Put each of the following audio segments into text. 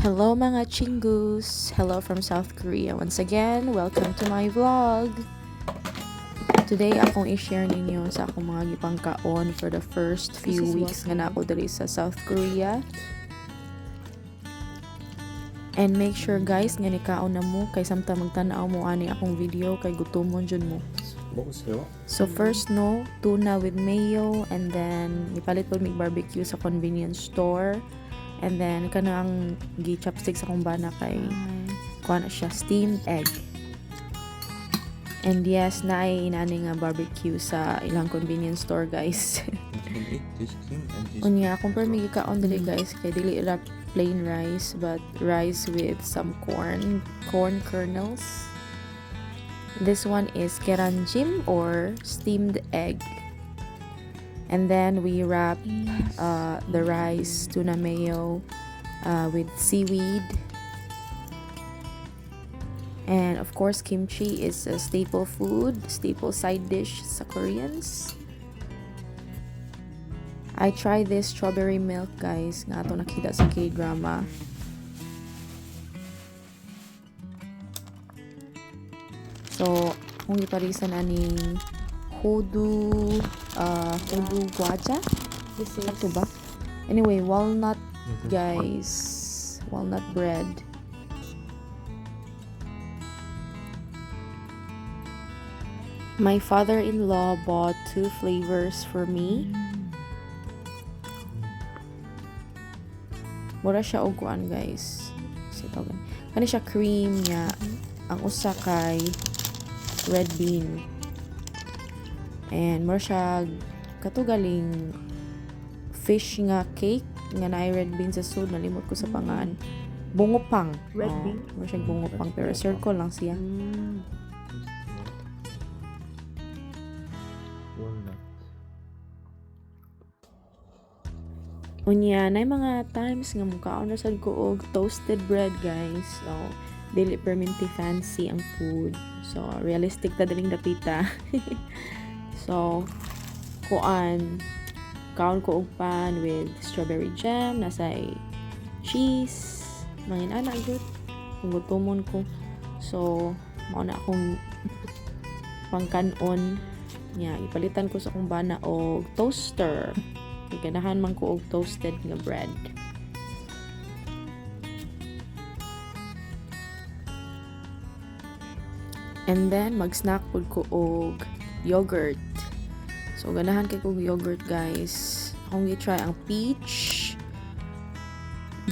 Hello, mga chingus! Hello from South Korea once again. Welcome to my vlog! Today, akong i-share ninyo sa akong mga gipangkaon for the first few This is weeks nga na ako diri sa South Korea. And make sure, guys, nga nikaon na mo kay samtang magtan-aw mo ani akong video kay gutomon jud mo. 먹었어요? So first, no, tuna with mayo, and then nipalit po mig barbecue sa convenience store. And then kanang gi chopsticks akong bana kay kuha na siya steamed egg. And yes, naay inani nga barbecue sa ilang convenience store, guys. You can eat this thing and this. Unya, akong permi gikaon dili, guys, kay dili ra plain rice but rice with some corn kernels. This one is gyeranjjim or steamed egg. And then we wrap the rice, tuna mayo with seaweed. And of course, kimchi is a staple food, staple side dish sa Koreans. I tried this strawberry milk, guys, nga ato nakita sa K-drama. So, akong giparisan aning hodu gwaja. This is Ato ba? Anyway, walnut, guys. Walnut bread. My father-in-law bought two flavors for me. Mura siya og kuan, guys. Sa tawagan. Kani siya cream niya. Ang usa kay red bean. And mura siya katugaling fish nga cake nga naay red bean sa sud, nalimot ko sa pangan. Bungopang. Red Oh, bean? Mura siya bungopang pero circle lang siya. Walnut. Unya, na mga times nga mukaon na sad ko og toasted bread, guys. So, dili perminti fancy ang food. So, realistic ta diring dapita. So, kuan, kaon ko og pan with strawberry jam, nasay cheese, mga inana gyud. Kung gutomon ko. So, mao na akong pangkanon niya. Ipalitan ko sa akong bana og toaster. Kay ganahan man ko og toasted nga bread. And then mag-snack pud ko og yogurt. So ganahan kay kog yogurt, guys. Akong gi-try ang peach.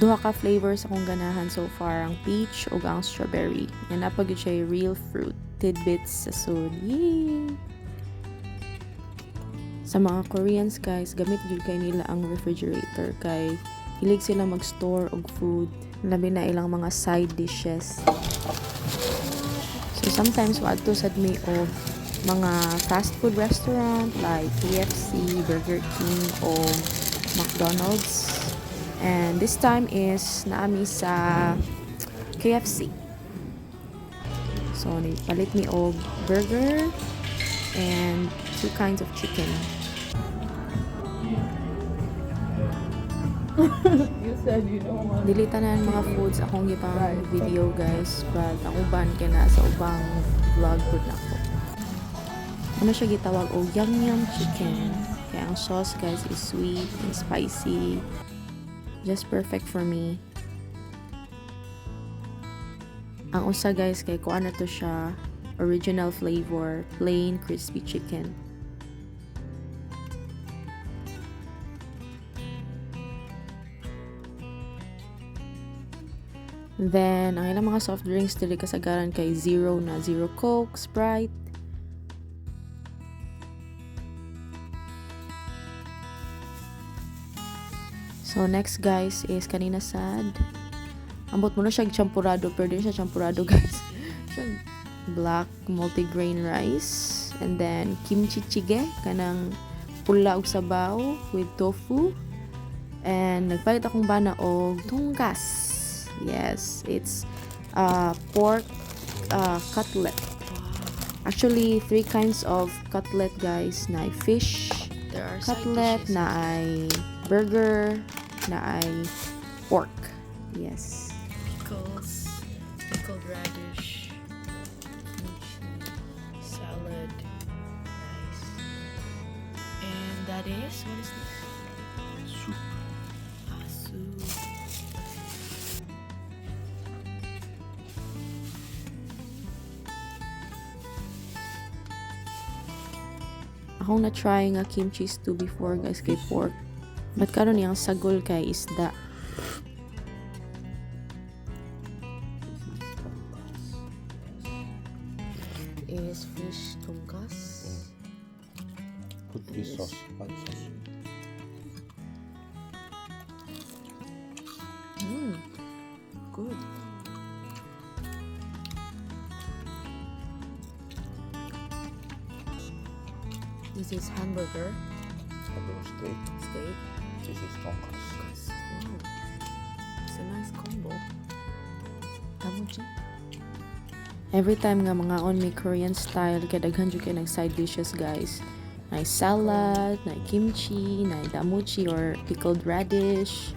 Duha ka flavors akong ganahan so far, ang peach ug ang strawberry. Yan na pag siya real fruit tidbits sa sud. Yay! Sa mga Koreans, guys, gamit jud kay nila ang refrigerator kay hilig sila mag-store og food, labi na ilang mga side dishes. So sometimes moadto sad mi og mga fast food restaurant like KFC, Burger King o McDonald's. And this time is naami sa KFC. So palit mi og burger and two kinds of chicken. You said you don't want. Dili tanan mga foods akong gipang video, guys, but ang uban kay naa sa ubang vlog pud nako. Ano siya gitawag og yum yum chicken. Kaya ang sauce, guys, is sweet and spicy. Just perfect for me. Ang usa, guys, kay kuan na to siya original flavor, plain crispy chicken. Then, ang ilang mga soft drinks dili kasagaran kay zero na, zero Coke, Sprite. So, next, guys, is kanina sad. Ambot mo na siya champurado, pero di siya champurado, guys. Siya black multigrain rice. And then, kimchi jjigae, kanang pula og sabaw with tofu. And nagpalit akong bana og tonggas. Yes, it's pork cutlet. Actually, three kinds of cutlet, guys. Na fish There are side cutlet, dishes. na ay burger, na ay pork. Yes. Pickles, pickled radish, kimchi, salad, rice. And that is, what is this? Soup. Ah, soup. Akong na-try nga kimchi stew before, guys, kay pork. But karon iyang sagol kay isda. This is tonkatsu. Is fish tongkas. Put this sauce, white sauce. Good. This is hamburger Hamburger steak. steak. This is tonkatsu. Tonkatsu. Wow. It's a nice combo. Damuchi. Every time nga mga on may Korean style kay daghan jud kay nag side dishes, guys. Nay salad, nay kimchi, nay damuchi or pickled radish.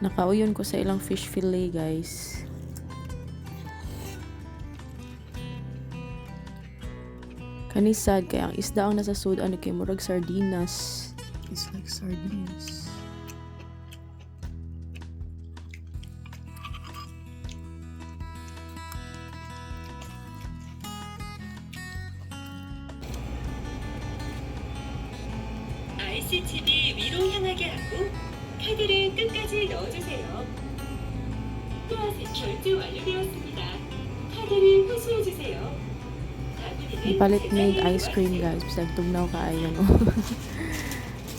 Nakauyon ko sa ilang fish fillet, guys. Kani sad kay ang isda ang nasa sud ano kay murag sardinas. It's like sardines. IC 칩이 위로 향하게 하고 카드를 끝까지 넣어주세요. 또한 결제 완료되었습니다. 카드를 회수해주세요. 바구니는 Palit made 제자리에 ice cream, 놓아주세요. guys. Bisag tugnaw kaayo, no.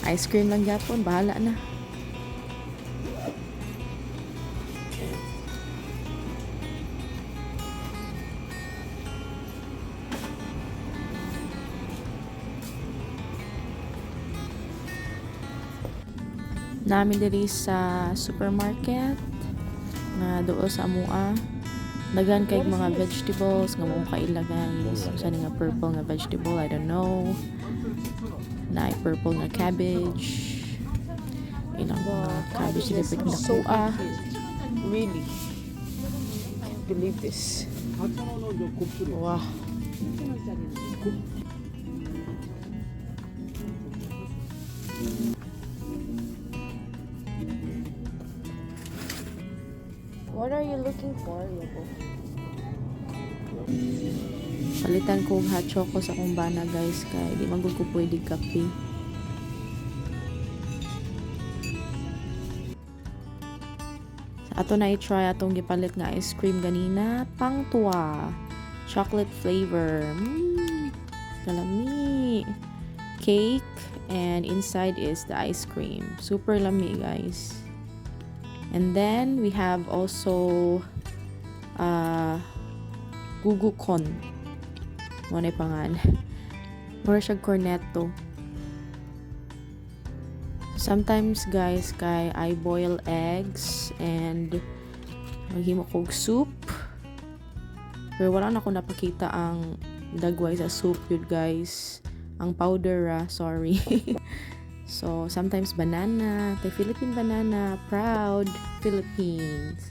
Ice cream lang gyapon, bahala na. Namin diri sa supermarket nga duol sa amua. Daghan kay mga vegetables nga mong kaila, guys. Unsa ni nga purple nga vegetable, I don't know. Naay purple nga cabbage. Ilang mga cabbage dili pwede nakuha. Really? Can't believe this. Wow. What are you looking for, Yobo? Palitan ko og hot choco sa akong bana, guys, kay di man gud ko pwede kape. Ato na i-try atong gipalit nga ice cream ganina, pangtuwa. Chocolate flavor. Kalami. Cake and inside is the ice cream. Super lami, guys. And then we have also gugukon. Mo na pangan. Mura siya cornetto. Sometimes, guys, kay I boil eggs and maghimo kog soup. Pero wala na ako napakita ang dagway sa soup yun, guys. Ang powder ah, sorry. So, sometimes banana, the Philippine banana, proud Philippines.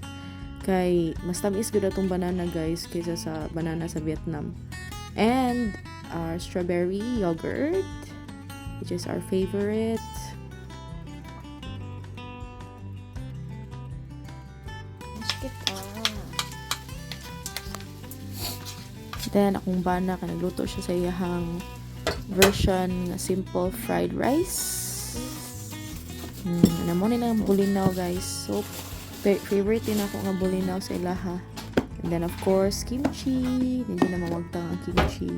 Kay mas tamis gud atong banana, guys, kaysa sa banana sa Vietnam. And our strawberry yogurt, which is our favorite. 맛있겠다. Then, akong bana, ka nagluto siya sa iyahang version nga simple fried rice. Namo nila ang bulinaw, guys. So, favorite din ako nga bulinaw sa ilaha. And then, of course, kimchi. Hindi na mawagtang ang kimchi.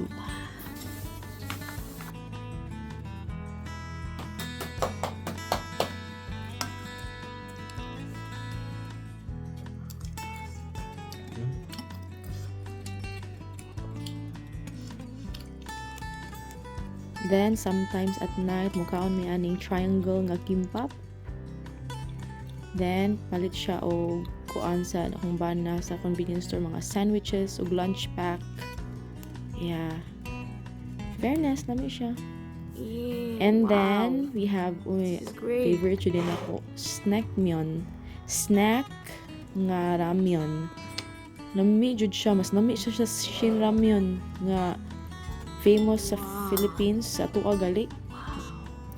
Then, sometimes at night, mukaon mi aning triangle nga kimbap. Then, palit siya og kuan sa akong bana sa convenience store, mga sandwiches ug lunch pack. Yeah. Fairness, lami siya. Yeah, And wow. then, we have, uy, This is great. favorite yun din ako, snack myon. Snack Nga ramyun. Lami jud siya, mas lami siya sa Shin Ramyun nga famous sa Philippines sa atoa gali.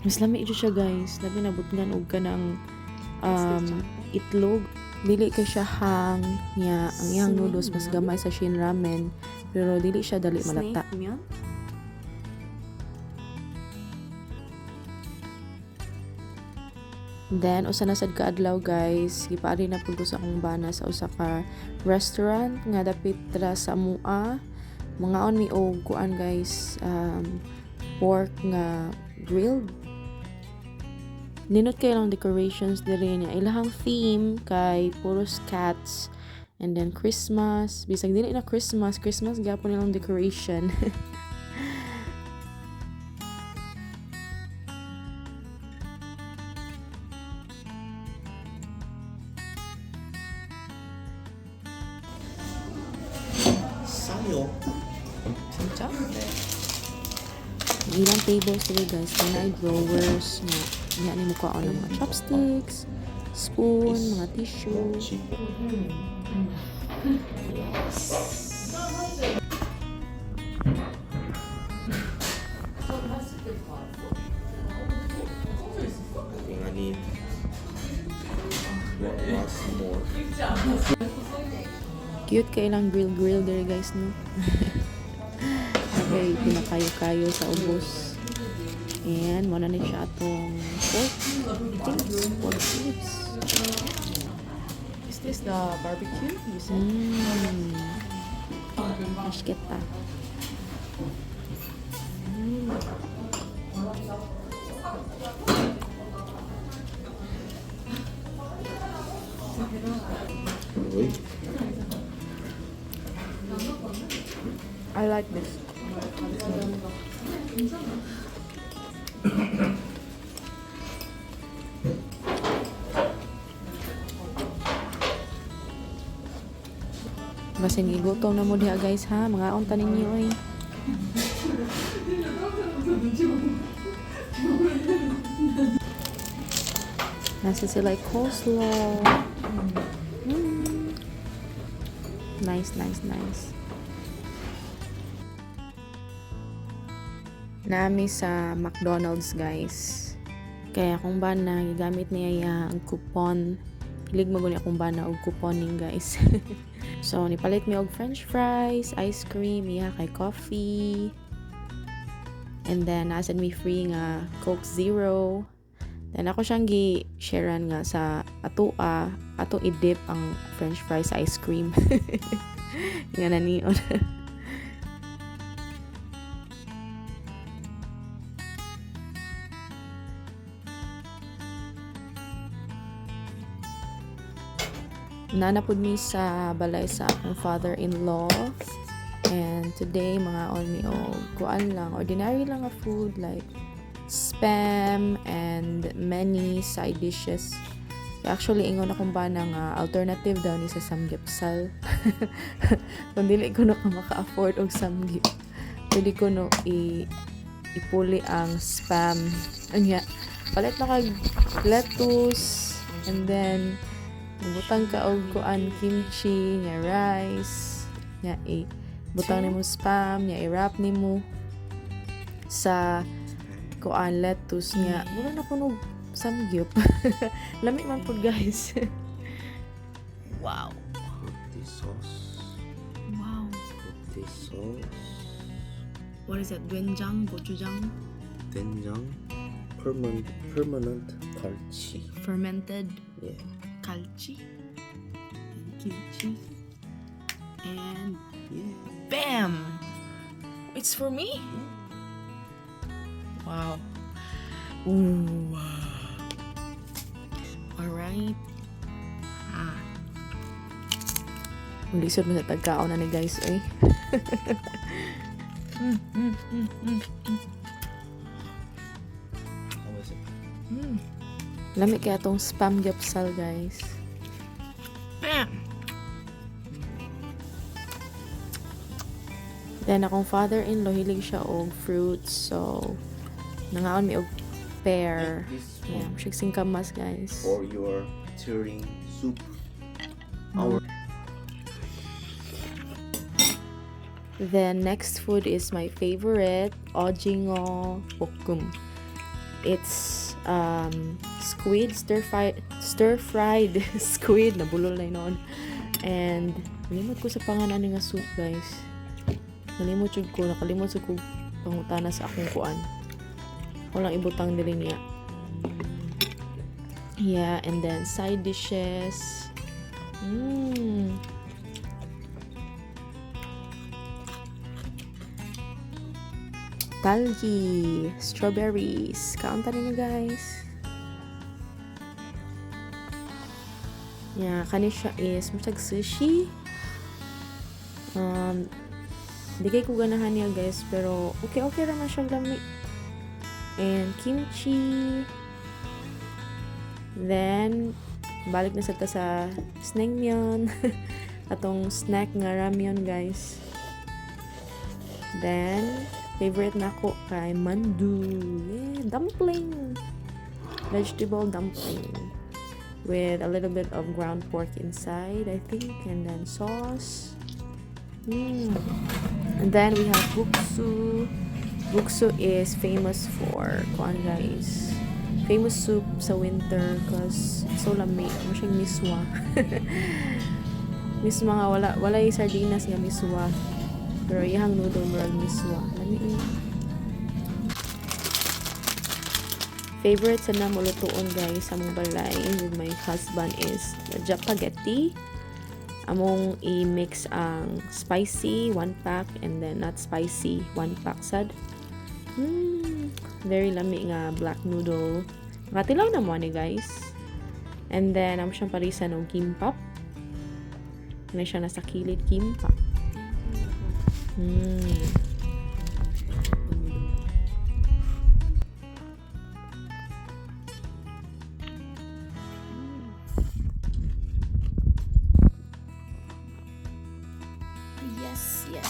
Mas lami jud siya, guys. Labi na butngan og kanang itlog. Dili kay siya hang niya, ang iyang noodles mas gamay sa Shin Ramen pero dili siya dali malata. Snake Then usa na sad ka adlaw, guys, gipaari na pud ko sa akong bana sa usa ka restaurant nga dapit ra sa amoa. Mangaon mi og kuan, guys, pork nga grilled. Nindot kay lang decorations diri niya. Ilahang theme kay puros cats and then Christmas. Bisag dili na Christmas, Christmas gyapon nilang decoration. 싸요. 진짜? Ilang tables diri, guys, kay naay drawers nga diha nimo kuhaon ang mga chopsticks, spoon, mga tissue. cheap. I think I need one last more. Cute kay ilang grill grill diri, guys, no. Okay, pinakayo-kayo sa ubos. And mao na ni siya atong pork. I think it's pork ribs. Is this the barbecue you said? Mm. 맛있겠다. Wait. I like this. Basin gigutom na mo diha, guys, ha. Mangaon ta ninyo oy. Nasa sila coleslaw. Nice, nice, nice. Nami sa McDonald's, guys. Kaya akong bana, gigamit niya ang coupon. Hilig mo guni akong bana og couponing, guys. So, nipalit mi og french fries, ice cream, iya kay coffee. And then, naa sad mi free nga Coke Zero. Then, ako siyang gi-sharean nga sa atoa, ato i-dip ang french fries sa ice cream. Nga na niyon. Naa pud mi sa balay sa akong father-in-law. And today, mangaon mi og kuan lang, ordinary lang nga food like spam and many side dishes. Actually, ingon akong bana nga alternative daw ni sa samgyupsal. Kung dili ko no ka maka-afford og samgyup, pwede ko no ipuli ang spam. Unya, palit na kag lettuce and then butang ka og kuan, kimchi, nya rice, nya i butang nimo spam, nya i-wrap nimo sa kuan, lettuce, nya mura na kuno samgyup. Lami man pud, guys. Wow. Put this sauce. Wow. Put this sauce. What is that? Doenjang, gochujang, 된장. Permanent 갈치. Fermented Yeah. 갈치 and kimchi and bam! It's for me. Wow. Ooh. All right. Ah. Ang lisod mo sa tagkaon na ni, guys, eh. How is it? Lami kaya tong spam gyapsal, guys. Bam! Then, akong father-in-law, hilig siya og fruits. So, nangaon mi og pear. This Yeah, one siya singkamas, guys. for your tearing soup. Our Then next food is my favorite, ojingo bokkeum. It's squid stir fried squid, nabulol na noon. And nalimot ko sa pangalan ani nga soup, guys. Nalimot jud ko, nakalimot jud ko pangutana sa akong kuan. Walang ibutang diri niya. Yeah, and then side dishes. Talgi, strawberries. Kaunta ninyo, guys. Yeah, kani siya is murag sushi. Di kay ko ganahan niya, guys, pero okay ra man siya lami. And kimchi. Then balik na sa ta sa snaengmyeon. Atong snack nga ramyun, guys. Then favorite nako kay mandu. Yeah, dumpling. Vegetable dumpling with a little bit of ground pork inside, I think, and then sauce. And then we have guksu. Guksu is famous for kuan, guys. Famous soup sa winter 'cause it's so lami. Mo siyang miswa. Miswa nga wala yung sardinas nga miswa. Pero iyang noodle murag miswa. Lami eh. Favorite sa namo lutuon, guys, sa among balay with my husband is the japaghetti. Among i-mix ang spicy one pack and then not spicy one pack sad. Very lami nga black noodle. Nakatilaw na mo ani, guys. And then amo siyang parisan og kimbap. Ano siya nasa kilid, kimbap.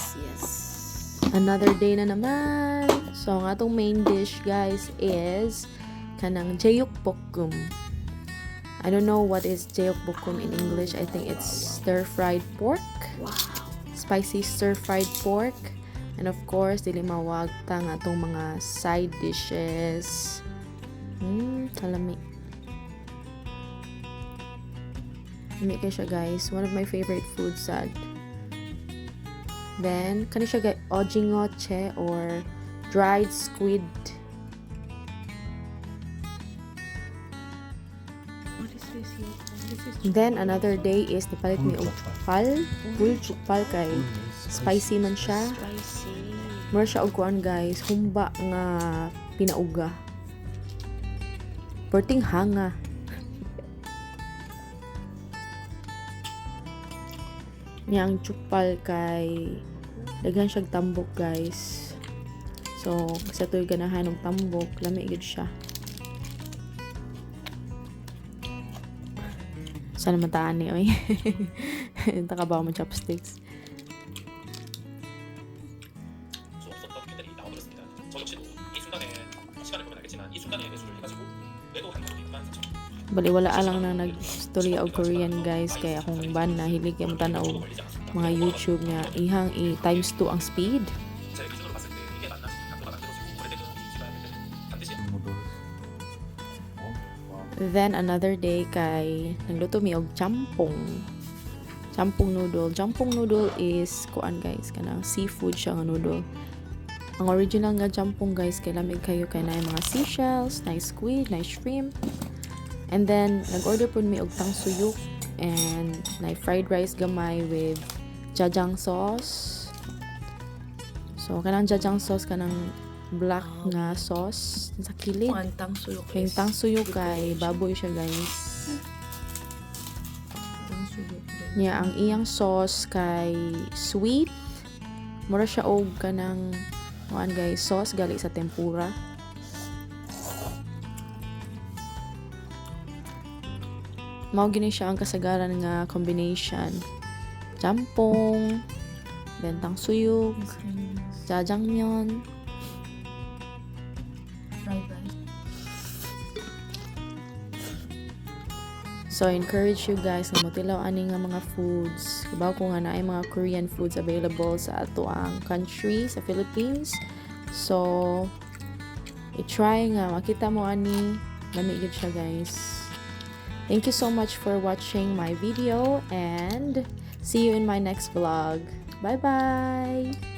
Yes. Another day na naman. So, ang atong main dish, guys, is kanang jeyuk bokkeum. I don't know what is jeyuk bokkeum in English. I think it's stir-fried pork. Wow. Spicy stir-fried pork. And of course, dili mawagtang atong mga side dishes. Kalami. Lami kay siya, guys. One of my favorite foods sad. Then, kani siya guys, ojingeochae or dried squid. What is this here? This is Then, another day is nipalit mi og jukpal. Full jukpal kay spicy man siya. Spicy. Mura siya og kuan, guys, humba nga pinauga. Perting hanga. Niya ang jukpal kay daghan siyag tambok, guys. So, sa tuig ganahan og tambok, lami gyud siya. Sana mataan ni oy. Taka ba mo chopsticks? 수 없었던 팬들이 나와버렸습니다. 저 역시도 이 순간에 시간을 보면 알겠지만 이 순간에 매수를 해가지고 매도한 가격이 9만 4천. Bali wala lang na nagstorya og Korean, guys, kay akong bana hilig kay mo og mga YouTube nga ihang i times 2 ang speed. 제 기준으로 봤을 때 이게 맞나 싶은 각도가 만들어지고 거래대금 이익이 될 때는 반드시 Noodles. Oh, wow. Then another day kay nagluto mi og champong. Champong noodle. Champong noodle is kuan, guys, kanang seafood siya nga noodle. Ang original nga champong, guys, kay lami kayo kay naay mga seashells, naay squid, naay shrimp. And then nag-order pud mi og tangsuyuk and naay fried rice gamay with jajang sauce. So kanang jajang sauce, kanang black nga sauce sa kilid. Ang tangsuyuk Kay is tangsuyuk kay baboy siya, guys. Tangsuyuk din. Niya ang iyang sauce kay sweet. Mura siya og kanang kuan, guys, sauce gali sa tempura. Mao gini siya ang kasagaran nga combination. Jampong, then tangsuyuk, jajangmyeon. Fried rice. So, I encourage you guys nga motilaw ani nga mga foods. Kabaw ko nga naay mga Korean foods available sa atoang country, sa Philippines. So, i-try nga makita mo ani, lami gyud siya, guys. Thank you so much for watching my video and see you in my next vlog. Bye bye.